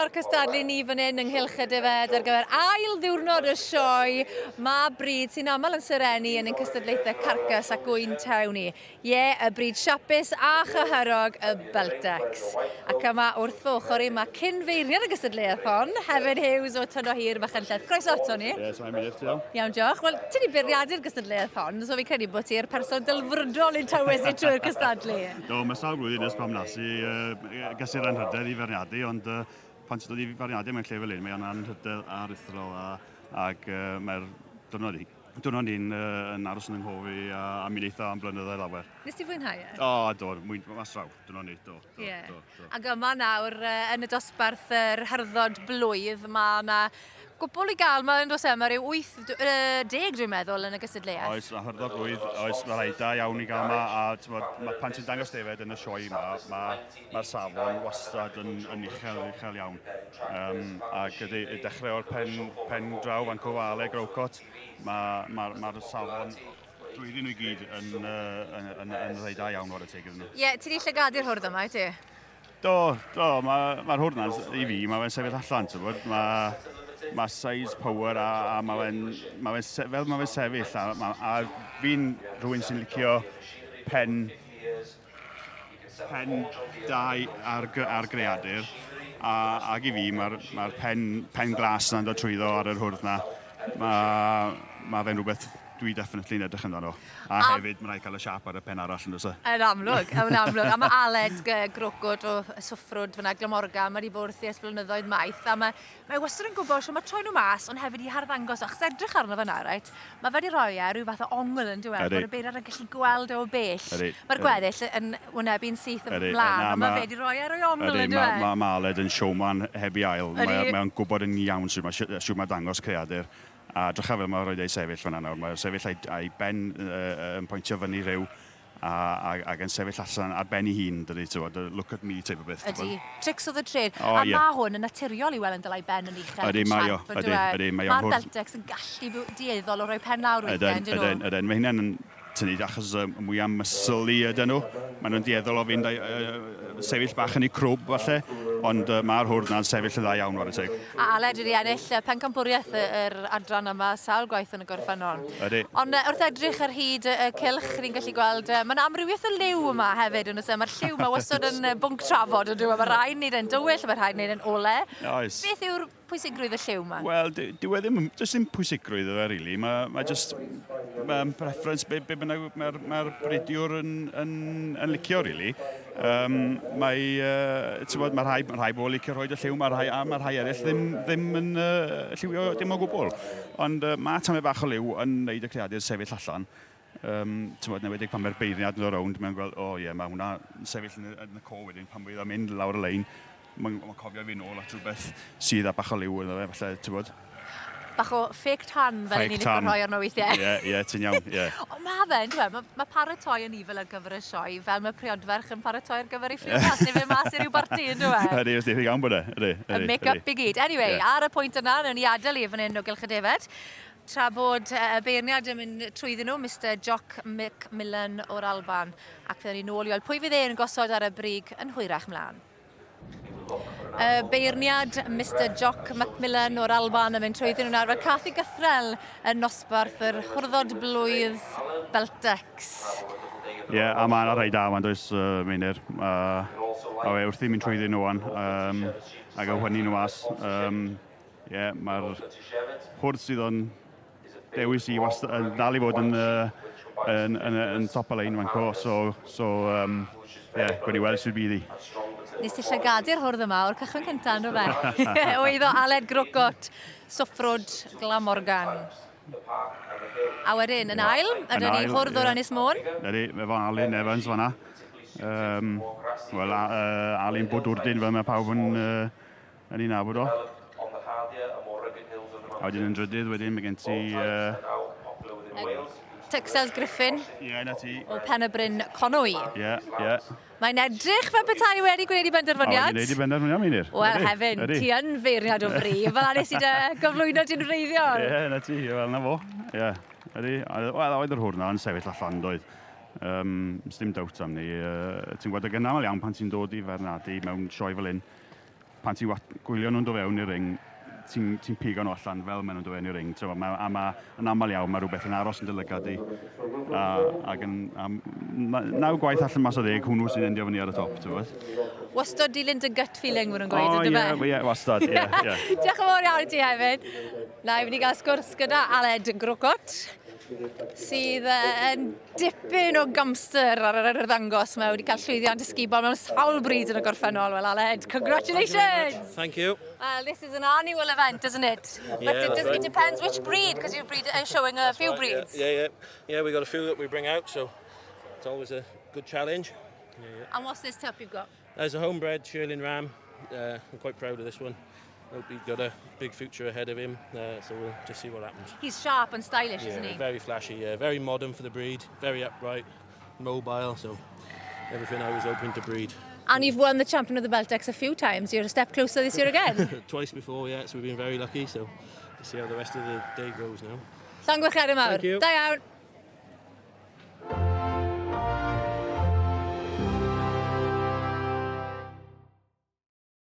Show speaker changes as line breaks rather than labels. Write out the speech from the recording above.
O'r cystadlu ni fan hyn yng Nghylch y Defaid ar gyfer ail ddiwrnod y sioe. Mae bryd sy'n aml yn serennu yn ein cystadlaethau carcas ac ŵyn tew ni. Ie, y bryd siapus a chyhyrog y Beltex. Ac yma wrth fy ochr i mae cyn-feirniad y gystadleuaeth hon, Hefin Hughes o Tyno Hir, Machynlleth. Croeso ato ni.
Ie, yeah, Meinir, ti iawn?
Iawn, diolch. Wel, ti wedi beirniadu'r gystadleuaeth hon, so fi'n credu bod ti'r person delfrydol i'n tywys i trwy'r cystadlu.
Do, mae sawl blwyddyn ers pam nas i uh, ges i'r anrhydedd i feirniadu, ond uh, pan ti'n dod i feirniadu mewn lle fel hyn, mae'n anrhydedd aruthrol a, ac uh, mae'r diwrnod, diwrnod ni'n uh, yn aros yn yng nghof i a, a mi'n eitha am blynyddoedd lawer.
Nes ti fwynhau e?
O, do, mwyn, mas draw, diwrnod ni, do, do,
yeah.
do, do.
Ac yma nawr, yn y dosbarth yr hyrddod blwydd, mae yna gwbl i gael, mae yn does e, mae rhyw 80 dwi'n meddwl yn y gystadleuaeth.
Oes, mae hyrddod blwydd, oes, mae rhai da iawn i gael yma, a t'mod, ma, pan ti'n dangos defaid yn y sioe yma, mae'r ma safon wastad yn, yn uchel, uchel iawn. Um, ac ydy, i dechrau o'r pen, pen draw fan Cofale, Growcott, mae'r ma, ma, ma safon drwyddyn nhw i gyd yn, uh, yn, yn, yn rhai da iawn o'r teg iddyn nhw.
Ie, yeah, ti di llygadu'r hwrdd yma, wyt ti?
Do, do, mae'r ma hwrdd 'na, i fi, mae fe'n sefyll allan, ti'n bod? Mae ma size, power a, a mae fe'n, ma fe fel mae fe'n sefyll a, ma, a fi'n rhywun sy'n licio pen, pen dau ar, ar greadur a, ag i fi mae'r ma pen, pen glas yna'n dod trwyddo ar yr hwrdd 'na. Mae ma fe'n rhywbeth dwi definitely yn edrych amdano. A, a hefyd, mae'n rhaid cael y siap ar y pen arall yn does e?
Yn amlwg, yn amlwg. A mae Aled Grocwt o Swffrwd fyna, Glamorgan, mae wedi bod wrthi ers blynyddoedd maith, a mae, mae wastad yn gwybod sut mae troi nhw mas, ond hefyd i harddangos, achos edrych arno fe nawr, reit, mae fe wedi rhoi e rhyw fath o ongl yn dweud, bod y beirniad yn gallu gweld e o bell. Mae'r gweddill yn wynebu'n syth ymlaen, ond mae fe wedi rhoi e rhyw ongl yn dweud.
Mae ma Aled yn showman heb ei ail. Mae mae'n gwybod yn iawn sut mae, sut mae dangos creadur. A drycha fel mae roed ei sefyll fan'na nawr. Mae'n sefyll a'i, a'i ben uh, yn pointio fyny rhyw a, a, ac yn sefyll allan ar ben ei hun, dydy, ti'n gwbod, look at me type o beth.
Ydy, tricks of the trade. Oh, a yeah. mae hwn yn naturiol i weld yn dylai ben yn uchel.
Ydy, mae o, ydy, ydy,
mae o'n Mae'r Beltex yn gallu dueddol o roi pen lawr weithiau,
ydyn nhw? Ydyn, ydyn. Mae hynna'n tynnu achos y mwyaf muscly ydyn nhw. Maen nhw'n dueddol o fynd uh, sefyll bach yn eu crwb falle, ond uh, mae'r hwrdd na'n sefyll yn dda iawn, whare teg.
A Aled wedi ennill pencampwriaeth yr adran yma sawl gwaith yn y gorffennol.
Ydy.
Ond wrth edrych ar hyd y cylch, ni'n gallu gweld, uh, mae'n amrywiaeth o liw yma hefyd, yn oes e? Mae'r lliw yma wastad yn bwnc trafod, yn dweud. Mae rhai'n neud e'n dywyll, mae rhai'n neud e'n ole.
Oes.
Beth yw'r pwysigrwydd y lliw 'ma?
Wel, dyw e ddim, does dim pwysigrwydd iddo fe, really. Mae, mae just, mae'n preference, be, be bynnag mae'r mae bridiwr yn, yn, yn licio, really. Um, mae, uh, ti'n bod, mae rhai, mae rhai bobl licio rhoi y lliw, mae rhai, a mae rhai eraill ddim, ddim yn uh, lliwio dim o gwbl. Ond uh, mae tamed bach o liw yn neud y creadur sefyll allan. Um, ti'n bod, newedig pan mae'r beirniad yn dod rownd, mae'n gweld, o oh, ie, yeah, mae hwnna yn sefyll yn y, yn y co wedyn, pan fydd o'n mynd lawr y lein, mae'n ma cofio fi nôl at rhywbeth sydd â bach o liw ynddo fe, falle, ti'n bod.
Bach o fake tan fel ni'n licio rhoi arno weithiau.
Ie, ie, ti'n iawn, ie.
Ond mae fe, yn dweud, mae, ma paratoi yn evil ar gyfer y sioe, fel mae priodferch yn paratoi ar gyfer ei phriodas, neu fe mas i ryw barti, yn dweud.
Ydy, ydy, iawn bod e, ydy.
Y make-up i gyd. Anyway, yeah. ar y pwynt yna, newn ni adael i fan hyn o Gylch y Defaid tra bod y beirniad yn mynd trwyddyn nhw, Mr Jock McMillan o'r Alban. Ac fydden ni nôl i weld pwy fydd e'n gosod ar y brig yn hwyrach mlaen. Y beirniad Mr Jock McMillan o'r Alban yn mynd trwyddyn nhw nawr fel Cathy Gythrel yn nosbarth yr hwrddod blwydd Beltex.
Ie, yeah, a mae yna rhai da wan does, uh, Meinir. Uh, a we wrth i mynd trwyddyn nhw wan, um, ac yn hwynnu nhw mas. Um, Ie, yeah, mae'r hwrdd sydd o'n dewis i wastad, yn dal i fod yn, uh, yn, yn, yn top y lein fan co, so, so um, yeah, gwn i weld sydd bydd i.
Nes ti llygadu'r hwrdd yma o'r cychwyn cyntaf, ynddo fe? o iddo Aled Grocot, Swffrwd, Glamorgan. A wedyn, yn ail, ydyn ni hwrdd o'r Ynys Môn.
Ydy, efo Alun Evans fanna. Um, Wel, uh, Alun Bwdwrdyn, fel mae pawb yn, uh, yn ei nabod o. A wedyn yn drydydd wedyn mae gen ti... Uh,
Texas Griffin.
Ie, yeah, na ti.
O Pen y Bryn Conwy.
Ie, yeah, ie. Yeah.
Mae'n edrych fel petai wedi gwneud i benderfyniad.
O, wedi gwneud i benderfyniad, Meinir.
Wel, hefyd, ti yn feirniad o fri. Fel a nes i dy gyflwyno ti'n wreiddiol.
Ie, yeah, na ti, wel, na fo. Ie, yeah. Ydy. Wel, oedd yr hwrna yn sefyll allan, doedd. Um, dim doubt am ni. Uh, ti'n gweld, ag yn aml iawn pan ti'n dod i feirniadu mewn sioe fel hyn, Pan ti'n gwylio nhw'n dod fewn i'r ring, ti'n ti pigo nhw allan fel maen nhw'n dod fewn i'r ring. Ti'n ma, a ma, yn aml iawn, mae rhywbeth yn aros yn dy lygad di. A, ac yn, a, naw gwaith allan mas o 10, hwnnw sy'n endio fyny ar y top, ti'n gwybod?
Wastad dilyn dy gut feeling, maen nhw'n gweud,
yndyfe? O, ie, ie, wastad, ie, ie.
Diolch yn fawr iawn i ti hefyd. Na i fynd i gael sgwrs gyda Aled Grocott, sydd yn dipyn o gamster ar yr arddangos. Mae wedi cael llwyddiant ysgubol mewn sawl bryd yn y gorffennol. Well, Aled, congratulations!
Thank you.
Well, this is an annual event, isn't it?
Yeah,
But it, does,
right.
it depends which breed, because you breed are showing a few
Right,
breeds.
Yeah. We got a few that we bring out, so it's always a good challenge.
And what's this tup you've got?
There's a homebred shearling ram. I'm quite proud of this one. Hope he's got a big future ahead of him, so we'll just see what happens.
He's sharp and stylish, isn't he?
Very flashy, yeah, very modern for the breed, very upright, mobile, so everything I was hoping to breed.
And you've won the Champion of the Beltex a few times. You're a step closer this year again.
Twice before, yeah, so we've been very lucky, so we'll see how the rest of the day goes now.
Llongyfarchiadau mawr.
Thank you.
Da iawn.